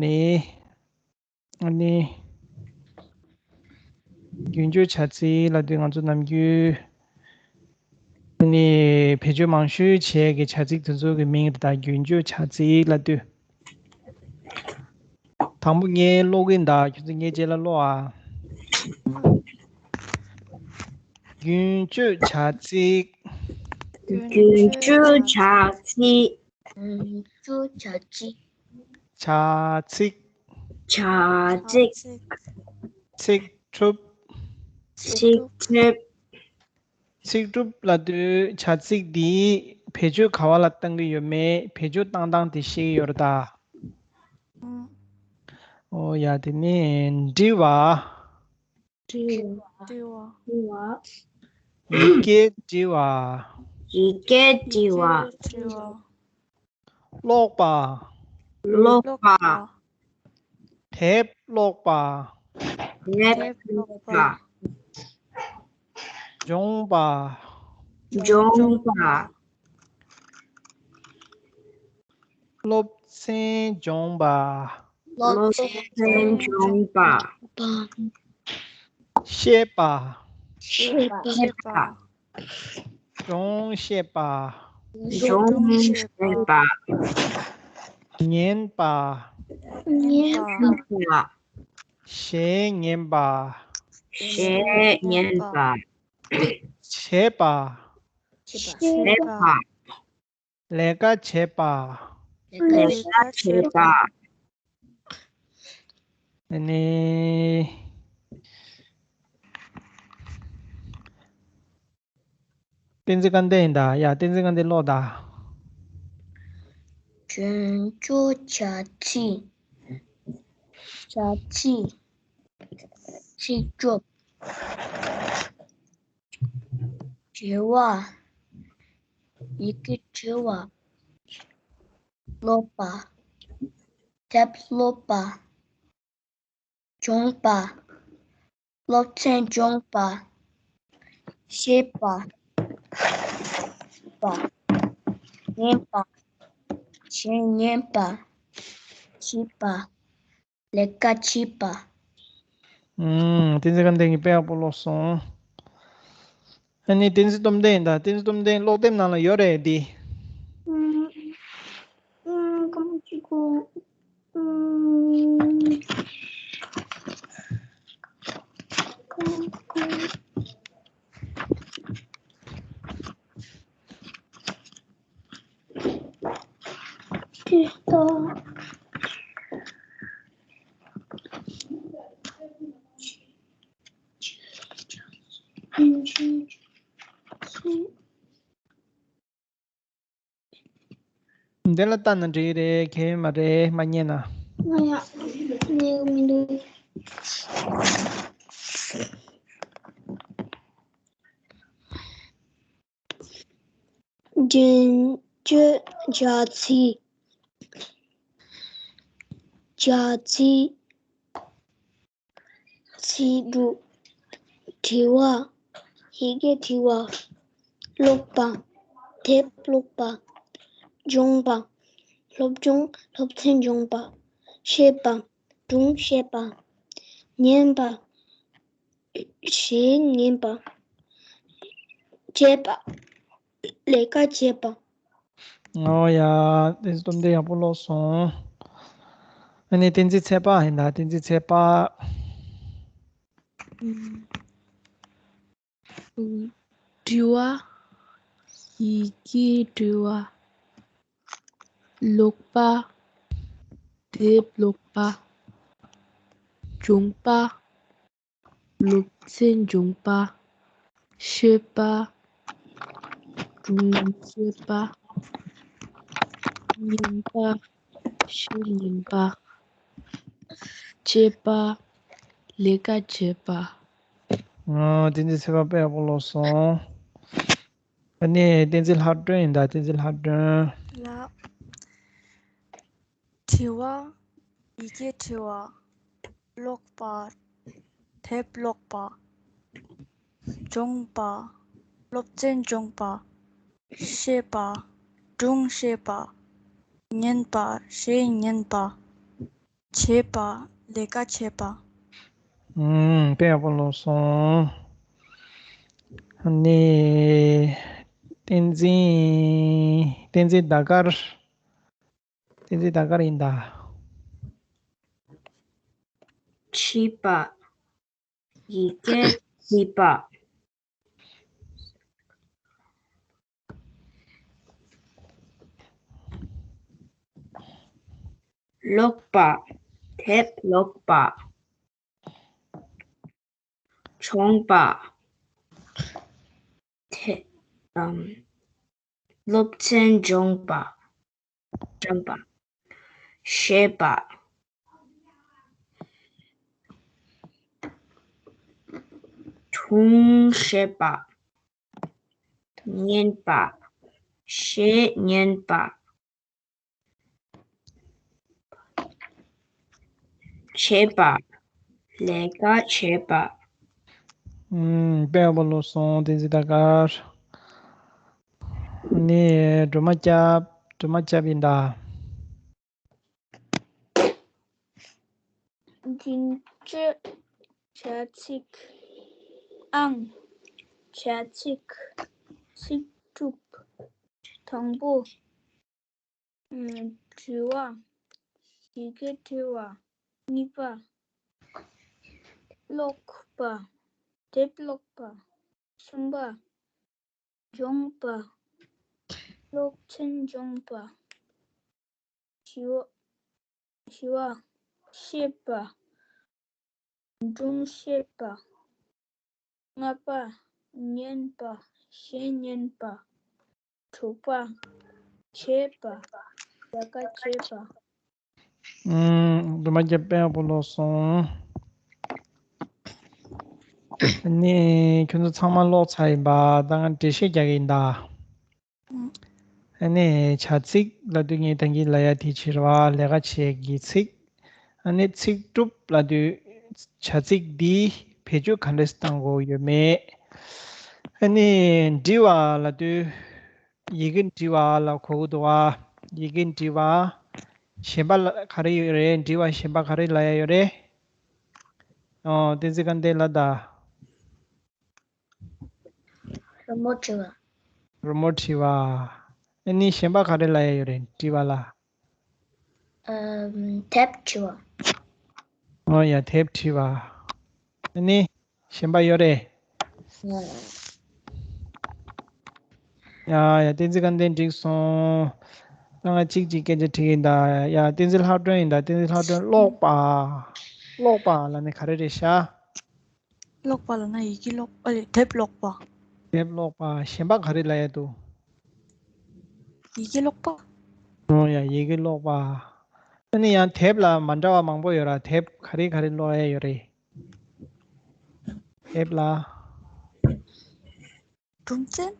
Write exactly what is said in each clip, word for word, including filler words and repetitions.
ནི། ཨ་ནི། རྒྱུན་སྤྱོད་བྱ་ཚིག་ལབ་དུས་ང་ཚོ་ནམ་རྒྱུན། ཨ་ནི། བེད་སྤྱོད་མང་ཤོས་བྱས་ཀྱི་བྱ་ཚིག་དེ་ཚོ་གི་མིང་རེད་ད། རྒྱུན་སྤྱོད་བྱ་ཚིག་ལབ་དུས། དང་པོ་ངས་ཀློག་གིན་གདའ། ཁྱོད་ཚོ་ངའི་རྗེས་ལ་ཀློག་ཨ། རྒྱུན་སྤྱོད་བྱ་ཚིག་རྒྱུན་སྤྱོད་བྱ་ཚིག་རྒྱུན་སྤྱོད་བྱ་ཚིག་བྱ་ཚིག་བྱ་ཚིག་ཚིག་གྲུབ་ཚིག་གྲུབ། ཚིག་གྲུབ་ལབ་དུས་བྱ་ཚིག་འདིའི་བེད་སྤྱོད་ག་བ་ལ་བཏང་གི་ཡོད་མེད། བེད་སྤྱོད་བཏང་སྟངས་དེ་ཤེས་ཀྱི་ཡོད་རེད་ད། ཨོ་ཡ། དེ་ནས་འབྲི་བ། འབྲི་བ། ཡི་གེ་འབྲི་བ། ཡི་གེ་འབྲི་བ། ཀློག་པ། ཀློག་པ། དེབ་ཀློག་པ། དེབ་ཀློག་པ། སྦྱོང་པ། སྦྱོང་པ། སློབ་ཚན་སྦྱོང་པ། སློབ་ཚན་སྦྱོང་པ། བཤད་པ། བཤད་པ། སྦྱོང་བཤད་པ། སྦྱོང་བཤད་པ། ཉན་པ། ཉན་པ། གཞས་ཉན་པ། གཞས་ཉན་པ། བྱེད་པ། བྱེད་པ། ལས་ཀ་བྱེད་པ། ལས་ཀ་བྱེད་པ། ཨ་ནི། བསྟན་འཛིན་སྐལ་ལྡན་ཡིན་ད། ཡ། བསྟན་འཛིན་སྐལ་ལྡན་ཀློག་ད། རྒྱུན་སྤྱོད་བྱ་ཚིག་བྱ་ཚིག་ཚིག་གྲུབ། འབྲི་བ། ཡི་གེ་འབྲི་བ། ཀློག་པ། དེབ་ཀློག་པ། སྦྱོང་པ། སློབ་ཚན་སྦྱོང་པ། བཤད་པ། པ། ཉན་པ། གཞས་ཉན་པ། བྱེད་པ། ལས་ཀ་བྱེད་པ། ཨུམ། བསྟན་འཛིན་སྐལ་ལྡན་གྱིས་དཔེ་ཡག་པོ་ཀློག་སོང་། ཨ་ནི་བསྟན་འཛིན་སྟོབས་ལྡན་ཡིན་ད། བསྟན་འཛིན་སྟོབས་ལྡན་ཀློག་དེབ་ནང་ལ་ཡོད་རེད་འདི། ཨུམ། ཨུམ། ཀམ་ཅི་གོ། ཨུམ། ཀམ་ཀོ། ཏི་ཏོ། འདི་ལ་ལྟ་ན་འགྲིག་རེད། གལ་ཡོད་མ་རེད། མ་ཉན་ན། ང་ཡང་ཉན་གི་མི་འདུག་རྒྱུན་སྤྱོད་བྱ་ཚིག་བྱ་ཚིག་ཚིག་གྲུབ། འབྲི་བ། ཡི་གེ་འབྲི་བ། ཀློག་པ། དེབ་ཀློག་པ། སྦྱོང་པ། སློབ་སྦྱོང་སློབ་ཚན་སྦྱོང་པ། བཤད་པ། སྒྲུང་བཤད་པ། ཉན་པ། གཞས་ཉན་པ། བྱེད་པ། ལས་ཀ་བྱེད་པ། ཨོ་ཡ། བསྟན་འཛིན་སྟོབས་ལྡན་ཡག་པོ་ཀློག་སོང་། ཨ་ནི་བསྟན་འཛིན་ཚེ་དཔག་ཡིན་ད། བསྟན་འཛིན་ཚེ་དཔག་འབྲི་བ། ཡི་གེ་འབྲི་བ། ཀློག་པ། དེབ་ཀློག་པ། སྦྱོང་པ། སློབ་ཚན་སྦྱོང་པ། བཤད་པ། སྒྲུང་བཤད་པ། ཉན་པ། གཞས་ཉན་པ། བྱེད་པ། ལས་ཀ་བྱེད་པ། ཨ། བསྟན་འཛིན་ཚེ་དཔག་དཔེ་ཡག་པོ་ཀློག་སོང་། ཨ་ནི་བསྟན་འཛིན་ལྷ་སྒྲོན་ཡིན་ད། བསྟན་འཛིན་ལྷ་སྒྲོན། ལགས། འབྲི་བ། ཡི་གེ་འབྲི་བ། ཀློག་པ། དེབ་ཀློག་པ། སྦྱོང་པ། སློབ་ཚན་སྦྱོང་པ། བཤད་པ། སྒྲུང་བཤད་པ། ཉན་པ། གཞས་ཉན་པ། བྱེད་པ། ལས་ཀ་བྱེད་པ། ཨུམ། དཔེ་ཡག་པོ་ལོག་སོང་། ནི། བསྟན་འཛིན། བསྟན་འཛིན་ཟླ་དཀར། བསྟན་འཛིན་ཟླ་དཀར་ཡིན་ད། བྲིས་པ། ཡི་གེ་བྲིས་པ། ཀློག་པ། དེབ་ཀློག་པ། སྦྱོང་བ། དེ། ཨམ། སློབ་ཚན་སྦྱོང་བ། སྦྱོང་བ། བཤད་པ། སྒྲུང་བཤད་པ། ཉན་པ། གཞས་ཉན་པ། བྱེད་པ། ལས་ཀ་བྱེད་པ། ཨུམ། དཔེ་ཡག་པོ་ལོག་སོང་། བསྟན་འཛིན་ཟླ་དཀར། ནི། སྒྲོལ་མ་སྐྱབས། སྒྲོལ་མ་སྐྱབས་ཡིན་ད། འཛིན་གྲྭ། བྱ་ཚིག་ཨང་། བྱ་ཚིག་ཚིག་གྲུབ། དང་པོ། ཨ། འབྲི་བ། ཡི་གེ་འབྲི་བ། གཉིས་པ། ཀློག་པ། དེབ་ཀློག་པ། གསུམ་པ། སྦྱོང་བ། སློབ་ཚན་སྦྱོང་བ། བཞི་བ། བཞི་བ། བཤད་པ། སྒྲུང་བཤད་པ། ལྔ་པ། ཉན་པ། གཞས་ཉན་པ། དྲུག་པ། བྱེད་པ། ལས་ཀ་བྱེད་པ། ཨུམ། སྒྲོལ་མ་སྐྱབས། དཔེ་ཡག་པོ་ལོག་སོང་། ནི། ཁྱོད་ཚོ་ཚང་མ་ཀློག་ཚར་ཡིན་པ། ད་ང་འགྲེལ་བཤད་རྒྱག་གི་ཡིན་ད། ཨ་ནི་བྱ་ཚིག་ལབ་དུས་ངས་ད་གིན་ལབ་ཡ་དེ་བྱས་རེད་བ། ལས་ཀ་བྱེད་ཀྱི་ཚིག་ཨ་ནི་ཚིག་གྲུབ་ལབ་དུས་བྱ་ཚིག་འདིས་བེད་སྤྱོད་ག་འདྲས་བཏང་དགོས་ཡོད་མེད། ཨ་ནི་འབྲི་བ་ལབ་དུས་ཡི་གེ་འབྲི་བ་ལ་གོ་གི་འདུག་བ། ཡི་གེ་འབྲི་བ། གཞན་པ་ལ་ག་རེ་ཡོད་རེད། འབྲི་བ་གཞན་པ་ག་རེ་ལབ་ཡ་ཡོད་རེད། ཨོ། བསྟན་འཛིན་སྐལ་ལྡན་ལབ་ད། རི་མོ་བྲིས་པ། རི་མོ་བྲིས་པ། ཨ་ནི་གཞན་པ་ག་རེ་ལབ་ཡ་ཡོད་རེད། བྲིས་པ་ལ། ཨམ། དེབ་བྲིས་པ། ཨོ་ཡ། དེབ་བྲིས་པ། ཨ་ནི་གཞན་པ་ཡོད་རེད། ཡ་ཡ། བསྟན་འཛིན་སྐལ་ལྡན་འགྲིག་སོང་། ད་ང་གཅིག་གཅིག་སྐད་ཆ་དྲིས་ཡིན་ད། ཡ། བསྟན་འཛིན་ལྷག་སྒྲོན་ཡིན་ད། བསྟན་འཛིན་ལྷག་སྒྲོན། ཀློག་པ། ཀློག་པ་ལབ་ནི་ག་རེ་རེད་ཤག་ཀློག་པ་ལབ་ན་ཡི་གེ་ཀློག་ཨ་ལེ། དེབ་ཀློག་པ། དེབ་ཀློག་པ། གཞན་པ་ག་རེ་ལབ་ཡ་འདུག་ཡི་གེ་ཀློག་པ། ཨོ་ཡ། ཡི་གེ་ཀློག་པ། ཨ་ནི་ཡང་དེབ་ལ་མ་འདྲ་བ་མང་པོ་ཡོད་ར། དེབ་ག་རེ་ག་རེ་ཀློག་ཡ་ཡོད་རེད། དེབ་ལ། སྒྲུང་ཅན།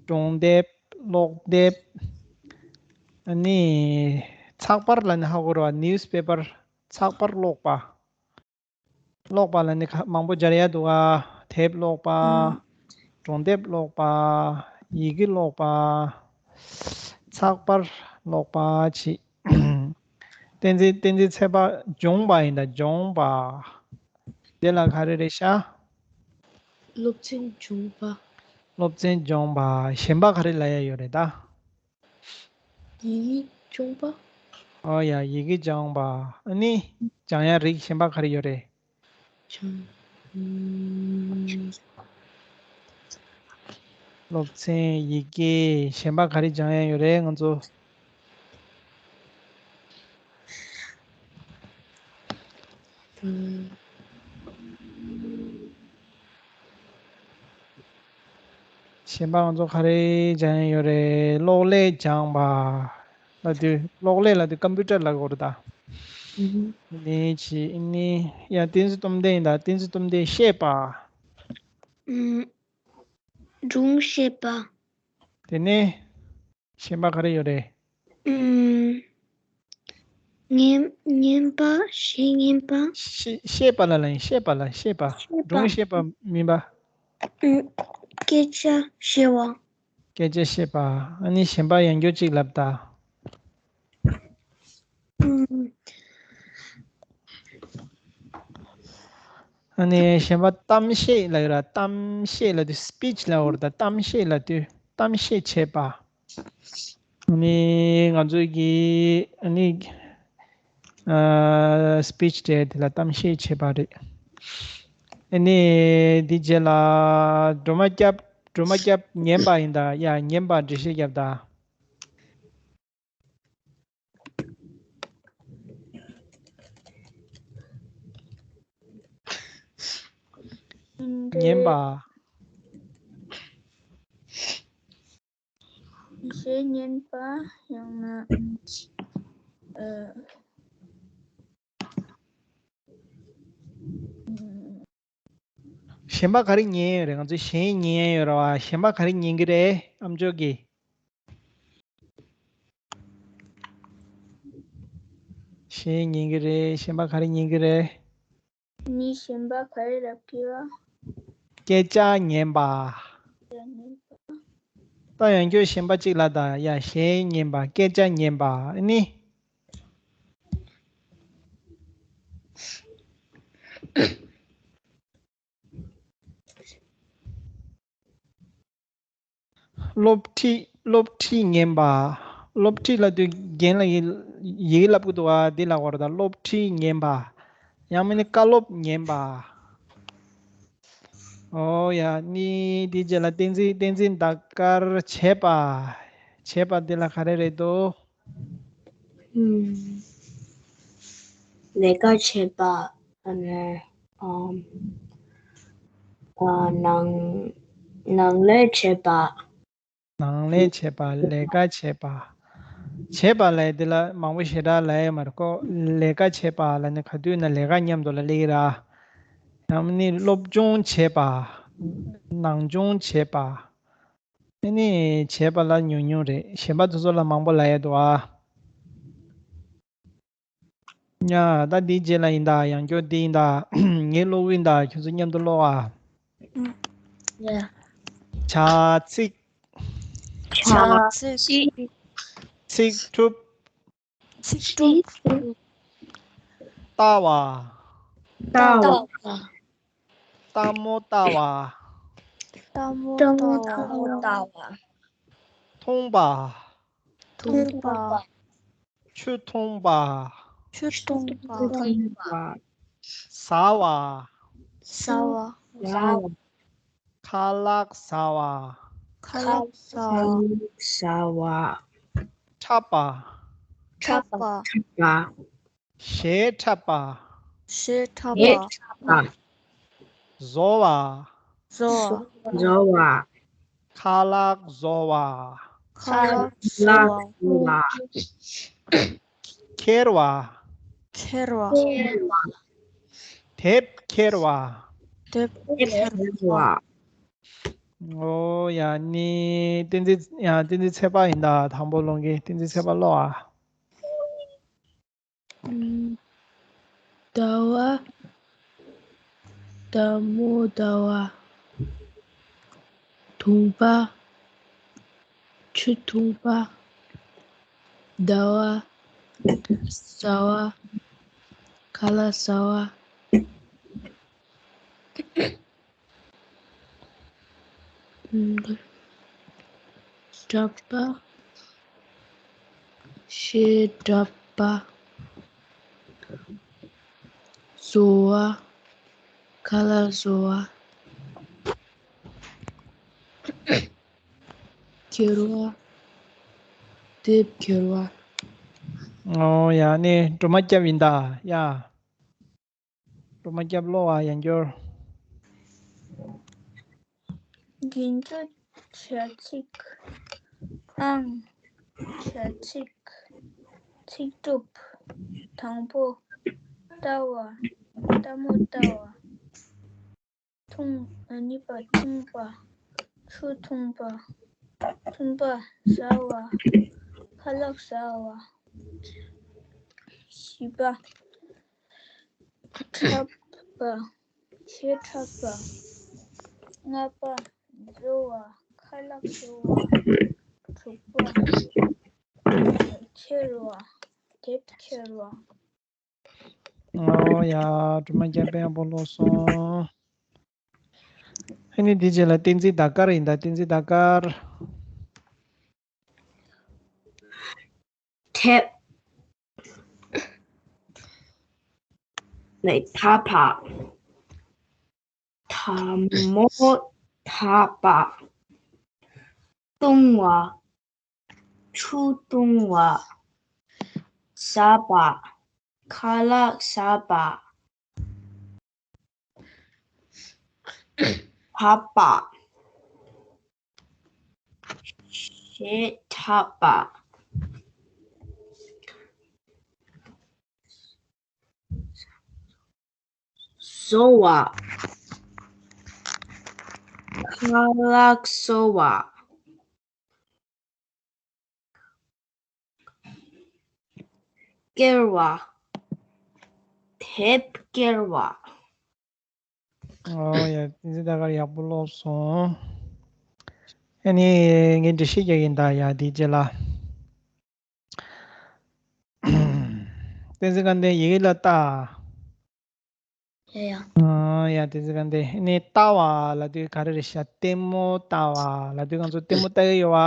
སྒྲུང་དེབ། ཀློག་དེབ། ཨ་ནི་ཚགས་པར་ལབ་ནི་ཧ་གོ་ར། ནིའུ་སི་པེ་པར། ཚགས་པར་ཀློག་པ། ཀློག་པ་ལབ་ནི་ཁ་མང་པོ་སྦྱར་ཡ་འདུག་ག་དེབ་ཀློག་པ། ཨང་། སྒྲུང་དེབ་ཀློག་པ། ཡི་གེ་ཀློག་པ། ཚགས་པར་ཀློག་པ་བྱས། བསྟན་འཛིན། བསྟན་འཛིན་ཚེ་དཔག་སྦྱོང་བ་ཡིན་ད། སྦྱོང་བ། དེ་ལ་ག་རེ་རེད་ཤག་སློབ་ཚན་སྦྱོང་བ། སློབ་ཚན་སྦྱོང་བ། གཞན་པ་ག་རེ་ལབ་ཡ་ཡོད་རེད་ད། ཡི་གེ་སྦྱོང་བ། ཨོ་ཡ། ཡི་གེ་སྦྱོང་བ། ཨ་ནི་སྦྱང་ཡ་རིགས་གཞན་པ་ག་རེ་ཡོད་རེད། སྦྱང་། ཨུམ། སློབ་ཚན། ཡི་གེ། གཞན་པ་ག་རེ་སྦྱང་ཡ་ཡོད་རེད་ང་ཚོ། ཨུམ། གཞན་པ་ང་ཚོ་ག་རེ་སྦྱང་ཡ་ཡོད་རེད། གློག་ཀླད་སྦྱང་བ་ལབ་དུས། གློག་ཀླད་ལབ་དུས་ཀམ་པུ་ཊར་ལབ་དགོས་རེད་ད། ཨུམ། ནི་ཅི་ནི། ཡ། བསྟན་འཛིན་སྟོབས་ལྡན་ཡིན་ད། བསྟན་འཛིན་སྟོབས་ལྡན། བཤད་པ། ཨུམ། སྒྲུང་བཤད་པ། དེ་ནས་གཞན་པ་ག་རེ་ཡོད་རེད། ཨུམ། ཉན། ཉན་པ། གཞས་ཉན་པ། བཤད། བཤད་པ་ལ་ལ་ཡིན། བཤད་པ་ལ། བཤད་པ། བཤད་པ། སྒྲུང་བཤད་པ་མིན་པ། ཨུམ། སྐད་ཆ་བཤད་པ། སྐད་ཆ་བཤད་པ། ཨ་ནི་གཞན་པ་ཡང་བསྐྱར་གཅིག་ལབ་ད། ཨུམ། ཨ་ནི་གཞན་པ་གཏམ་བཤད་ལབ་ཡོད་ར། གཏམ་བཤད་ལབ་དུས་སི་པིཆ་ལབ་ཡོད་ར། ད་གཏམ་བཤད་ལབ་དུས་གཏམ་བཤད་བྱེད་པ། ཨ་ནི་ང་ཚོ་གི་ཨ་ནི་ཨ་སི་པིཆ་དེ་དེ་ལ་གཏམ་བཤད་བྱེད་པ་རེད། ཨ་ནི་འདི་རྗེས་ལ་སྒྲོལ་མ་སྐྱབས། སྒྲོལ་མ་སྐྱབས་ཉན་པ་ཡིན་ད། ཡ་ཉན་པ་འགྲེལ་བཤད་རྒྱབ་ད། ཉན་པ། གཞས་ཉན་པ། ཡང་ན་ཨ། གཞན་པ་ག་རེ་ཉན་ཡོད་རེད། ང་ཚོས་གཞས་ཉན་ཡོད་རེད་བ། གཞན་པ་ག་རེ་ཉན་གི་རེད། ཨམ་ཅོག་གིས། གཞས་ཉན་གི་རེད། གཞན་པ་ག་རེ་ཉན་གི་རེད། ནི་གཞན་པ་ག་རེ་ལབ་ཀྱི་བ། སྐད་ཆ་ཉན་པ། སྐད་ཆ་ཉན་པ། ད་ཡང་བསྐྱར་གཞན་པ་གཅིག་ལ་ད། ཡ་གཞས་ཉན་པ། སྐད་ཆ་ཉན་པ་ནི། སློབ་ཁྲིད། སློབ་ཁྲིད་ཉན་པ། སློབ་ཁྲིད་ལབ་དུས་རྒན་ལགས་ཡི་ཡི་གེ་ལབ་གི་འདུག་བ། འདི་ལབ་དགོས་རེད་ད། སློབ་ཁྲིད་ཉན་པ། ཡང་མིན་ན་བཀའ་སློབ་ཉན་པ། ཨོ་ཡ། ནི་འདི་རྗེས་ལ་བསྟན་འཛིན། བསྟན་འཛིན་ཟླ་དཀར་བྱེད་པ། བྱེད་པ་འདི་ལ་ག་རེ་རེད་འདུག་ལས་ཀ་བྱེད་པ། ཨ་ནི་ཨམ། ཨ། ནང་ནང་ལས་བྱེད་པ། ནང་ལས་བྱེད་པ། ལས་ཀ་བྱེད་པ། བྱེད་པ་ལབ་དེ་ལ་མང་པོ་ཞེ་དྲག་ལབ་ཡ་མ་རེད་ཁོ། ལས་ཀ་བྱེད་པ་ལབ་ནི་ག་དུས་ན་ལས་ཀ་མཉམ་དུ་ལ་སླེབས་ཀྱི་ར། ཡང་ནི་སློབ་སྦྱོང་བྱེད་པ། ནང་སྦྱོང་བྱེད་པ། ཨ་ནི་བྱེད་པ་ལ་ཉུང་ཉུང་རེད། གཞན་པ་དེ་ཚོ་ལ་མང་པོ་ལབ་ཡ་འདུག་ཨ། ཡ། ད་འདིའི་རྗེས་ལ་ཡིན་ད། ཡང་བསྐྱར་འདི་ཡིན་ད། ངས་ཀློག་གི་ཡིན་ད། ཁྱོད་ཚོ་མཉམ་དུ་ཀློག་ཨ། ཡ། བྱ་ཚིག་བྱ་ཚིག་ཚིག་གྲུབ། ཚིག་གྲུབ། ལྟ་བ། ལྟ་བ། ལྟ་མོ་ལྟ་བ། ལྟ་མོ་ལྟ་བ། མཐོང་པ། མཐོང་པ། ཆུ་འཐུང་པ། ཆུ་འཐུང་པ། ཟ་བ། ཟ་བ། ཁ་ལག་ཟ་བ། ཁ་ལག་ཟ་བ། ཁ་ལག་ཟ་བ། འཁྲབ་པ། འཁྲབ་པ། གཞས་འཁྲབ་པ། གཞས་འཁྲབ་པ། བཟོ་བ། བཟོ་བ། བཟོ་བ། ཁ་ལག་བཟོ་བ། ཁ་ལག་བཟོ་བ། ཁྱེར་བ། ཁྱེར་བ། དེབ་ཁྱེར་བ། དེབ་ཁྱེར་བ། ཨོ་ཡ། ནི་བསྟན་འཛིན། ཡ། བསྟན་འཛིན་ཚེ་དཔག་ཡིན་ད། དང་པོ་ཀློག་མཁན་བསྟན་འཛིན་ཚེ་དཔག་ཀློག་ཨ། ཟླ་བ། ཟླ་མོ་ཟླ་བ། འཐུང་པ། ཆུ་འཐུང་པ། ཟླ་བ། ཟ་བ། ཁ་ལག་ཟ་བ། འཁྲབ་པ། གཞས་འཁྲབ་པ། བཟོ་བ། ཁ་ལག་བཟོ་བ། ཁྱེར་བ། དེབ་ཁྱེར་བ། ཨོ་ཡ། ནི་སྒྲོལ་མ་སྐྱབས་ཡིན་ད། ཡ། སྒྲོལ་མ་སྐྱབས་ཀློག་ཨ། ཡང་བསྐྱར། རྒྱན་སྤྱོད། བྱ་ཚིག་ཨང་། བྱ་ཚིག་ཚིག་གྲུབ། དང་པོ། ལྟ་བ། ལྟ་མོ་ལྟ་བ། འཐུང་། ཨ། གཉིས་པ། འཐུང་པ། ཆུ་འཐུང་པ། འཐུང་པ། ཟ་བ། ཁ་ལག་ཟ་བ། བཞི་པ། འཁྲབ་པ། གཞས་འཁྲབ་པ། ལྔ་པ། བཟོ་བ། ཁ་ལག་བཟོ་བ། དྲུག་པ། ཁྱེར་བ། དེབ་ཁྱེར་བ། ཨོ་ཡ། སྒྲོལ་མ་རྒྱལ་དཔོན་ཡག་པོ་ཀློག་སོང་། ཨ་ནི་དེའི་རྗེས་ལ་བསྟན་འཛིན་ཟླ་དཀར་ཡིན་ད། བསྟན་འཛིན་ཟླ་དཀར། ཐེབས། ནས་ཐ་པ། ཐ་མོ་ཐ་པ། བཏུང་བ། ཆུ་བཏུང་བ། ཟ་བ། ཁ་ལག་ཟ་བ། ཐ་པ། ཞེས་ཐ་པ། བཟོ་བ། ཁ་ལག་བཟོ་བ། སྐྱེར་བ། དེབ་སྐྱེར་བ། ཨོ་ཡ། བསྟན་འཛིན་ཟླ་དཀར་ཡག་པོ་ཀློག་སོང་། ཨ་ནི་ངས་འགྲེལ་བཤད་རྒྱག་གིན་ད། ཡ། དེའི་རྗེས་ལ། བསྟན་འཛིན་སྐལ་ལྡན་ཡི་གེ་ལ་ལྟ། ཡ་ཡ། ཨ་ཡ། བསྟན་འཛིན་སྐལ་ལྡན། ཨ་ནི་ལྟ་བ་ལབ་དུས་ག་རེ་རེད་ཤག་ལྟད་མོ་ལྟ་བ་ལབ་དུས་ང་ཚོ་ལྟད་མོ་ལྟ་གི་ཡོད་བ།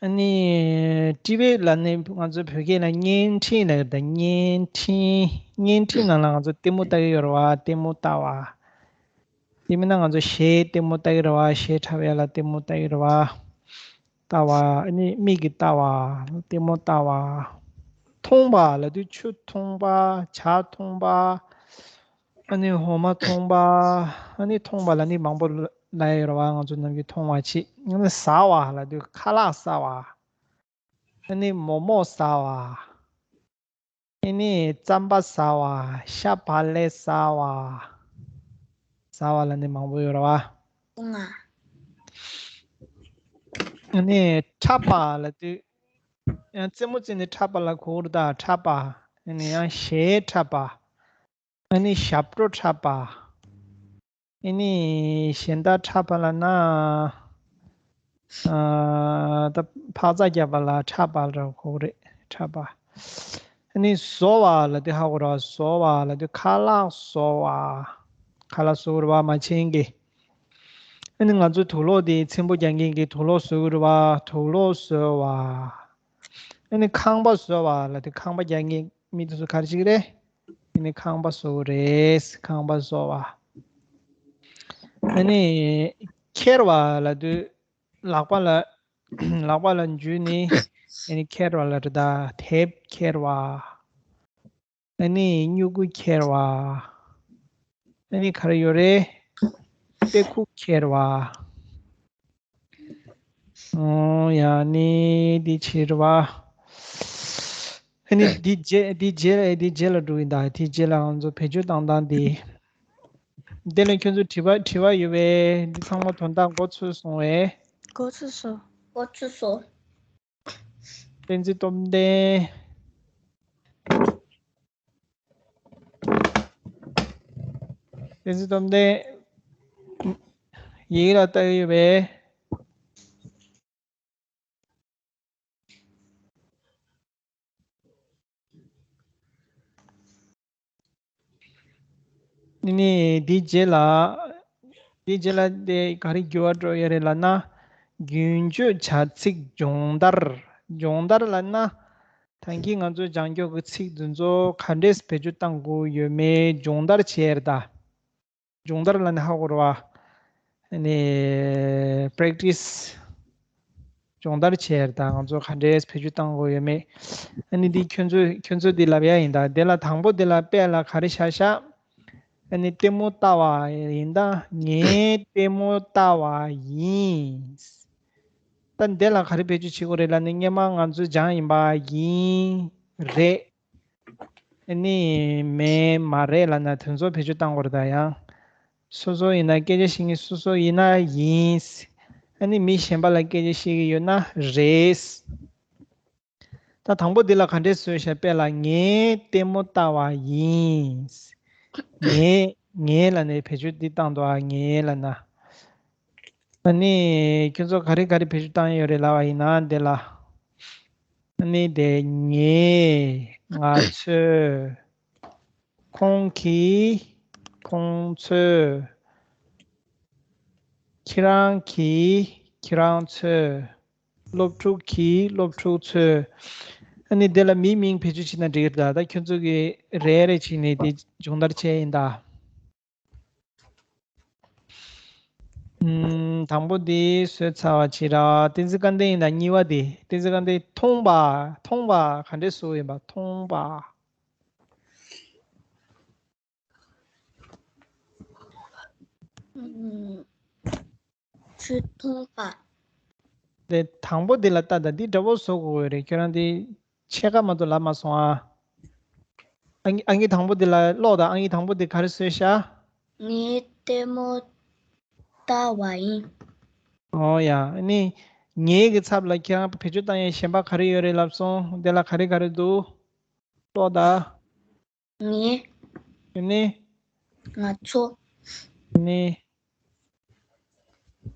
ཨ་ནི་ཊི་ཝི་ལ་ནི་ང་ཚོ་བོད་སྐད་ལ་བརྙན་འཕྲིན་ལབ་ཀྱི་རེད་ད། བརྙན་འཕྲིན། བརྙན་འཕྲིན་ནང་ལ་ང་ཚོ་ལྟད་མོ་ལྟ་གི་ཡོད་རེད་བ། ལྟད་མོ་ལྟ་བ། དེ་མིན་ན་ང་ཚོ་གཞས་ལྟད་མོ་ལྟ་གི་རེད་བ། གཞས་འཁྲབ་ཡ་ལ་ལྟད་མོ་ལྟ་གི་རེད་བ། ལྟ་བ། ཨ་ནི་མིག་གིས་ལྟ་བ། ལྟད་མོ་ལྟ་བ། འཐུང་བ་ལབ་དུས་ཆུ་འཐུང་བ། ཇ་འཐུང་བ། ཨ་ནི་འོ་མ་འཐུང་བ། ཨ་ནི་འཐུང་བ་ལ་ནི་མང་པོ་ལབ་ཡོད་རེད་བ། ང་ཚོ་ནམ་རྒྱུན་འཐུང་བ་ཅིག་ཨ་ནི་ཟ་བ་ལབ་དུས་ཁ་ལག་ཟ་བ། ཨ་ནི་མོག་མོག་ཟ་བ། ཨ་ནི་རྩམ་པ་ཟ་བ། ཤ་བག་ལེབ་ཟ་བ། ཟ་བ་ལ་ནི་མང་པོ་ཡོད་རེད་བ། ཨ་ནི་འཁྲབ་པ་ལབ་དུས། ཡང་རྩེད་མོ་རྩེ་ནས་འཁྲབ་པ་ལ་གོ་རེད་ད། འཁྲབ་པ། ཨ་ནི་ཡང་གཞས་འཁྲབ་པ། ཨ་ནི་ཞབས་བྲོ་འཁྲབ་པ། ཨ་ནི་གཞན་དག་འཁྲབ་པ་ལབ་ན། ཨ། ད་འཕག་འཚག་རྒྱབ་པ་ལ་འཁྲབ་པ་ལབ་གོ་རེད། འཁྲབ་པ། ཨ་ནི་བཟོ་བ་ལབ་དུས་ཧ་གོ་རེད་བ། བཟོ་བ་ལབ་དུས་ཁ་ལག་བཟོ་བ། ཁ་ལག་བཟོ་གི་རེད་བ། མ་བྱན་གྱིས། ཨ་ནི་ང་ཚོའི་དུག་ལོག་དེ་ཚེམ་བུ་རྒྱག་མཁན་གྱིས་དུག་ལོག་བཟོ་གི་རེད་བ། དུག་ལོག་བཟོ་བ། ཨ་ནི་ཁང་པ་བཟོ་བ་ལབ་དུས་ཁང་པ་རྒྱག་མཁན་མི་དེ་ཚོ་ག་རེ་བྱེད་ཀྱི་རེད། ཨ་ནི་ཁང་པ་བཟོ་གི་རེད། ཁང་པ་བཟོ་བ། ཨ་ནི་ཁྱེར་བ་ལབ་དུས་ལག་པ་ལ། ལག་པ་ལ་འཇུས་ནས། ཨ་ནི་ཁྱེར་བ་ལབ་རེད་ད། དེབ་ཁྱེར་བ། ཨ་ནི་སྨྱུ་གུ་ཁྱེར་བ། ཨ་ནི་ག་རེ་ཡོད་རེད། དཔེ་ཁུག་ཁྱེར་བ། ཨོ་ཡ། ཨ་ནི་འདི་བྱེད་རེད་བ། ཨ་ནི་འདི་རྗེས། འདི་རྗེས་ལ། འདི་རྗེས་ལ་འགྲོ་གི་ཡིན་ད། འདི་རྗེས་ལ་ང་ཚོ་བེད་སྤྱོད་བཏང་སྟངས་འདི། དེ་ལ་ཁྱོད་ཚོ་དྲི་བ། དྲི་བ་ཡོད་པས། འདི་ཚང་མ་དོན་དག་མགོ་ཚོས་སོང་བས། མགོ་ཚོས་སོང་། མགོ་ཚོས་སོང་། བསྟན་འཛིན་སྟོབས་ལྡན། བསྟན་འཛིན་སྟོབས་ལྡན། ཡི་གེ་ལ་ལྟ་གི་ཡོད་པས། ནི་འདིའི་རྗེས་ལ། འདིའི་རྗེས་ལ་དེ་ག་རེ་འགྱུར་བ་འགྲོ་ཡ་རེད་ལབ་ན། རྒྱུན་སྤྱོད་བྱ་ཚིག་སྦྱོང་བརྡར། སྦྱོང་བརྡར་ལབ་ན། ད་གིན་ང་ཚོས་སྦྱང་རྒྱུ་གི་ཚིག་འདི་ཚོ་ག་འདྲས་བེད་སྤྱོད་བཏང་དགོས་ཡོད་མེད་སྦྱོང་བརྡར་བྱས་རེད་ད། སྦྱོང་བརྡར་ལབ་ན་ཧ་གོ་རེད་བ། ཨ་ནི་པེ་རེག་ཊི་སི། སྦྱོང་བརྡར་བྱས་ད། ང་ཚོ་ག་འདྲས་བེད་སྤྱོད་བཏང་དགོས་ཡོད་མེད། ཨ་ནི་འདི་ཁྱོད་ཚོས། ཁྱོད་ཚོས་འདི་ལབ་ཡ་ཡིན་ད། དེ་ལ་དང་པོ་དེ་ལ་དཔེ་ལ་ག་རེ་བཞག་བཞག་ཨ་ནི་ལྟད་མོ་ལྟ་བ་ཡིན་ད། ངས་ལྟད་མོ་ལྟ་བ་ཡིན། ད་འདི་ལ་ག་རེ་བེད་སྤྱོད་བྱེད་དགོས་རེད་ལབ་ན། སྔོན་མ་ང་ཚོས་སྦྱངས་ཡིན་པ། ཡིན། རེད། ཨ་ནི་མེད། མ་རེད་ལབ་ན་དེ་ཚོ་བེད་སྤྱོད་བཏང་དགོས་རེད་ད། ཡང་སོ་སོ་ཡིན་ན་སྐད་ཆ་བཤད་མཁན་སོ་སོ་ཡིན་ན་ཡིན། ཨ་ནི་མི་གཞན་པ་ལ་སྐད་ཆ་བཤད་ཀྱི་ཡོད་ན་རེད། ད་དང་པོ་འདི་ལ་ག་འདྲས་བཟོས་ཤག་དཔེ་ལ་ངས་ལྟད་མོ་ལྟ་བ་ཡིན། ངས། ངས་ལབ་ནས་བེད་སྤྱོད་འདི་བཏང་འདུག་ཨ། ངས་ལབ་ན། ཨ་ནི་ཁྱོད་ཚོ་ག་རེ་ག་རེ་བེད་སྤྱོད་བཏང་ཡོད་རེད་ལབ་པ་ཡིན་ན་འདི་ལ། ཨ་ནི་དེ་ངས། ང་ཚོས། ཁོང་གིས། ཁོང་ཚོས། ཁྱེད་རང་གིས། ཁྱེད་རང་ཚོས། སློབ་ཕྲུག་གིས། སློབ་ཕྲུག་ཚོས། ཨ་ནི་དེ་ལ་མིའི་མིང་བེད་སྤྱོད་བྱས་ན་འགྲིག་གི་རེད། ད་ད་ཁྱོད་ཚོ་གིས་རེ་རེ་བྱས་ནས་དེ་སྦྱོང་བརྡར་བྱས་ཡིན་ད། ཨུམ། དང་པོ་དེ་བཟོས་ཚར་བ་བྱེད་ར། བསྟན་འཛིན་སྐལ་ལྡན་ཡིན་ད། གཉིས་པ་དེ། བསྟན་འཛིན་སྐལ་ལྡན། མཐོང་བ། མཐོང་བ་ག་འདྲས་བཟོ་ཡིན་པ། མཐོང་བ། ཨུམ། ཁྱོད་མཐོང་བ། དེ་དང་པོ་དེ་ལ་ལྟ་དང་། འདི་འདྲ་པོ་བཟོ་དགོས་རེད། ཁྱོད་རང་དེ་ཕྱེད་ཀ་མ་གཏོགས་ལབ་མ་སོང་ཨ། ཨང་ཨང་ཀི་དང་པོ་དེ་ལ་ཀློག་དང་། ཨང་ཀི་དང་པོ་དེ་ག་རེ་བཟོས་ཤག་ངས་ལྟད་མོ་ལྟ་བ་ཡིན། ཨོ་ཡ། ཨ་ནི་ངའི་གི་ཚབ་ལ་ཁྱེད་རང་བེད་སྤྱོད་བཏང་ཡས་གཞན་པ་ག་རེ་ཡོད་རེད་ལབ་སོང་། དེ་ལ་ག་རེ་ག་རེ་འདུག་ཀློག་དང་། ངས། དེ་ནས། ང་ཚོ། དེ་ནས།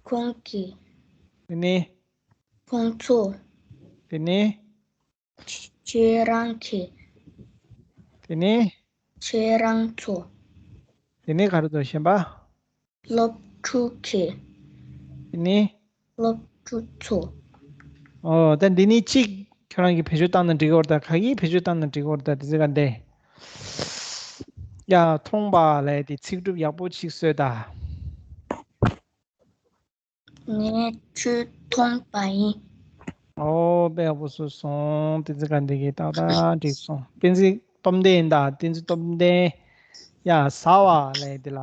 ཁོང་གིས། དེ་ནས། ཁོང་ཚོ། དེ་ནས། ཁྱེད་རང་གིས། དེ་ནས། ཁྱེད་རང་ཚོ། དེ་ནས་ག་རེ་འདུག་གཞན་པ། སློབ་ཕྲུག་གིས། དེ་ནས། སློབ་ཕྲུག་ཚོ། ཨོ། ད་འདི་ནས་གཅིག་ཁྱོད་རང་གིས་བེད་སྤྱོད་བཏང་ན་འགྲིག་གི་རེད་ད། ག་གིས་བེད་སྤྱོད་བཏང་ན་འགྲིག་གི་རེད་ད། དེ་ཚོ་ག་འདི། ཡ། མཐོང་བ་ལབ་དེ་ཚིག་གྲུབ་ཡག་པོ་ཅིག་བཟོས་ད། ངས་ཁྱོད་མཐོང་བ་ཡིན། ཨོ། དཔེ་ཡག་པོ་བཟོས་སོང་། བསྟན་འཛིན་སྐལ་ལྡན་གྱིས་ཏག་ཏག་འགྲིག་སོང་། བསྟན་འཛིན་སྟོབས་ལྡན་ཡིན་ད། བསྟན་འཛིན་སྟོབས་ལྡན། ཡ། ཟ་བ་ལབ་དེ་ལ།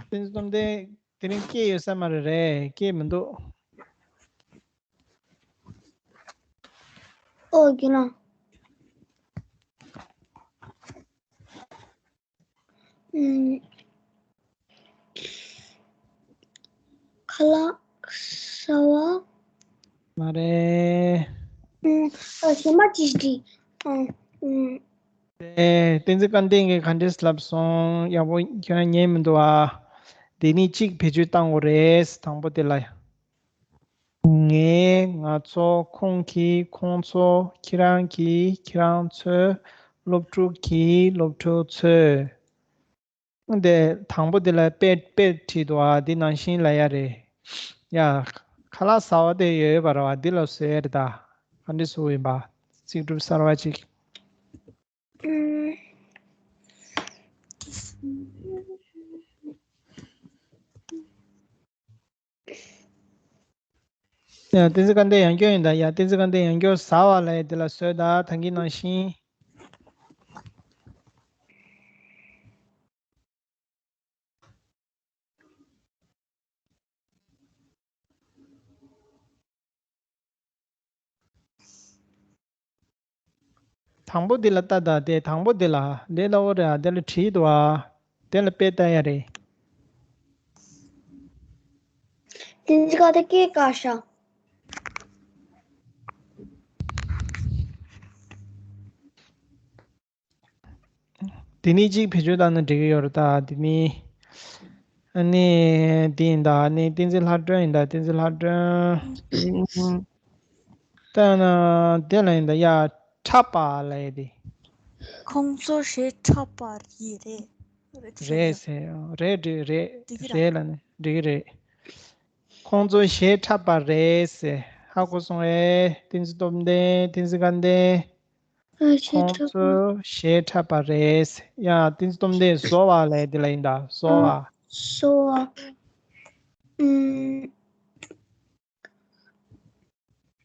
བསྟན་འཛིན་སྟོབས་ལྡན་དེ་རིང་སྐད་ཡོད་ས་མ་རེད། རེད། སྐད་མི་འདུག་ཨོ་རྒན་ལགས། ཨུམ། ཁ་ལག་ཟ་བ། མ་རེད། ཨུམ། ཨ། གཞན་པ་ཅིག་འདྲི། ཨ། ཨུམ། དེ་བསྟན་འཛིན་སྐལ་ལྡན་གྱིས་ག་འདྲས་ལབ་སོང་། ཡག་པོ་ཁྱོད་རང་ཉན་མི་འདུག་ཨ། དེ་ནས་གཅིག་བེད་སྤྱོད་བཏང་དགོས་རེད། དང་པོ་དེ་ལ། ངས། ང་ཚོ། ཁོང་གིས། ཁོང་ཚོ། ཁྱེད་རང་གིས། ཁྱེད་རང་ཚོས། སློབ་ཕྲུག་གིས། སློབ་ཕྲུག་ཚོས། འདི་དང་པོ་འདི་ལ་དཔེ་དཔེ་བྲིས་འདུག་ཨ། འདི་ནང་བཞིན་ལབ་ཡ་རེད། ཡ། ཁ་ལག་ཟ་བ་དེ་ཡོད་ཡོད་པ་རེད་བ། འདི་ལ་བཟོས་ཡ་རེད་ད། ག་འདྲ་བཟོ་ཡིན་པ། ཚིག་གྲུབ་གསར་བ་ཅིག་ཨུམ། ཡ། བསྟན་འཛིན་སྐལ་ལྡན་ཡང་སྐྱར་ཡིན་ད། ཡ། བསྟན་འཛིན་སྐལ་ལྡན་ཡང་སྐྱར་ཟ་བ་ལབ་ཡ་དེ་ལ་བཟོས་ད། ད་གིན་ནང་བཞིན། དང་པོ་འདི་ལ་ལྟ་དང་། དེ་དང་པོ་འདི་ལ། འདི་ལ་འོ་རེད་ཨ། འདི་ལ་བྲིས་འདུག་ཨ། དེ་ལ་དཔེ་ལྟ་ཡ་རེད། དེ་འདི་ག་དེ་སྐད་ག་ཤ། དེ་ནས་གཅིག་བེད་སྤྱོད་བཏང་ན་འགྲིག་གི་ཡོད་རེད་ད། དེ་ནས། ཨ་ནི། དེ་ཡིན་ད། ཨ་ནི་བསྟན་འཛིན་ལྷ་སྒྲོན་ཡིན་ད། བསྟན་འཛིན་ལྷ་སྒྲོན། ད་ན་དེ་ལ་ཡིན་ད། ཡ། འཁྲབ་པ་ལབ་ཡ་དེ། ཁོང་ཚོ་གཞས་འཁྲབ་པ་རེད། རེད་ཟེར། རེད་འགྲིག་རེད། འགྲིག་རེད་ལབ་ནས་འགྲིག་གི་རེད། ཁོང་ཚོ་གཞས་འཁྲབ་པ་རེད་ཟེར། ཧ་གོ་སོང་ངས། བསྟན་འཛིན་སྟོབས་ལྡན། བསྟན་འཛིན་སྐལ་ལྡན། ཨ། གཞས་ཁོང་འཁྲབ་པ། ཚོ་གཞས་འཁྲབ་པ་རེད་ཟེར། ཡ། བསྟན་འཛིན་སྟོབས་ལྡན། བཟོ་བ་ལབ་ཡ་དེ་ལ་ཡིན་ད། བཟོ་བ། ཨ། བཟོ་བ། ཨུམ།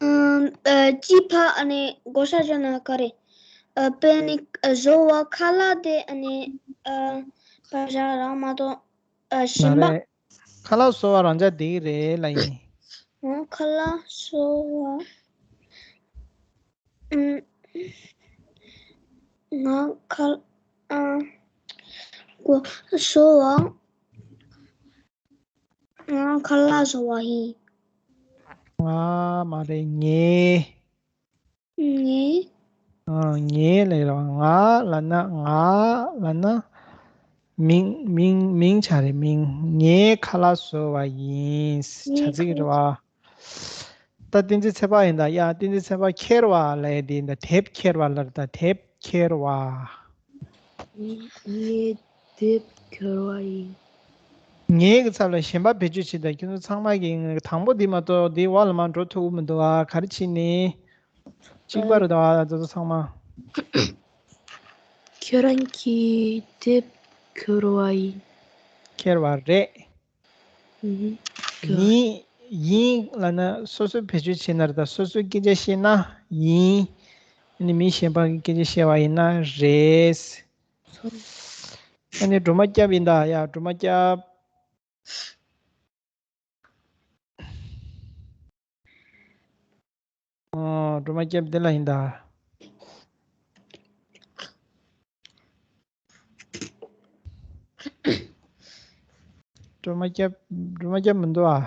ཨམ། ཨ། སྤྱི་ཕ་ཨ་ནི་བགོ་བཤའ་བྱས་ན་ག་རེ། ཨ། དཔེར་ན་བཟོ་བ་ཁ་ལག་དེ་ཨ་ནི། ཨ། བགོ་བཤའ་རང་མ་གཏོགས། ཨ། གཞན་པ། མ་རེད། ཁ་ལག་བཟོ་བ་རང་ཆ་དེ་གི་རེད་ལབ་ཡིན། ཨ། ཁ་ལག་བཟོ་བ། ཨུམ། ང་ཁ། ཨ། བགོ་བཟོ་བ། ང་ཁ་ལག་བཟོ་བ་ཡིན། ང་མ་རེད། ངས། ངས། ཨ། ངས་ལབ་རོགས། ང་ལབ་ན། ང་ལབ་ན། མིང་། མིང་། མིང་བྱ་རེད། མིང་། ངའི་ཁ་ལག་བཟོ་བ་ཡིན། བྱ་ཚིག་རེད་བ། ད་བསྟན་འཛིན་ཚེ་དཔག་ཡིན་ད། ཡ། བསྟན་འཛིན་ཚེ་དཔག་ཁྱེར་བ་ལབ་ཡ་དེ་ཡིན་ད། དེབ་ཁྱེར་བ་ལབ་རེད་ད། དེབ་ཁྱེར་བ། ངས་དེབ་ཁྱེར་བ་ཡིན། ངའི་གི་ཚབ་ལ་གཞན་པ་བེད་སྤྱོད་བྱེད་ད། ཁྱོད་ཚོ་ཚང་མ་གི་དང་པོ་འདི་མ་གཏོགས་འདི་འོག་ལ་མར་འགྲོ་ཐུབ་ཀྱི་མི་འདུག་ཨ། ག་རེ་བྱེད་ནི། གཅིག་པ་རེད་ད། ང་ཚོ་ཚང་མ། ཁྱོད་རང་གིས་དེབ་ཁྱེར་བ་ཡིན། ཁྱེར་བ་རེད། ཨུ་ཧུ། ཡིན། ཡིན་ལབ་ན་སོ་སོས་བེད་སྤྱོད་བྱེད་ན་རེད་ད། སོ་སོའི་སྐད་ཆ་བཤད་ན་ཡིན། ཨ་ནི་མི་གཞན་པ་གི་སྐད་ཆ་བཤད་པ་ཡིན་ན་རེད། ཨ་ནི་སྒྲོལ་མ་སྐྱབས་ཡིན་ད། ཡ། སྒྲོལ་མ་སྐྱབས། ཨོ། སྒྲོལ་མ་སྐྱབས་འདི་ལ་ཡིན་ད། སྒྲོལ་མ་སྐྱབས། སྒྲོལ་མ་སྐྱབས་མི་འདུག་ཨ།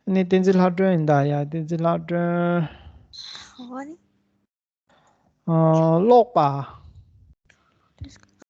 ཨ་ནི་བསྟན་འཛིན་ལྷག་སྒྲོན་ཡིན་ད། ཡ། བསྟན་འཛིན་ལྷག་སྒྲོན། ཨོ། ཀློག་པ།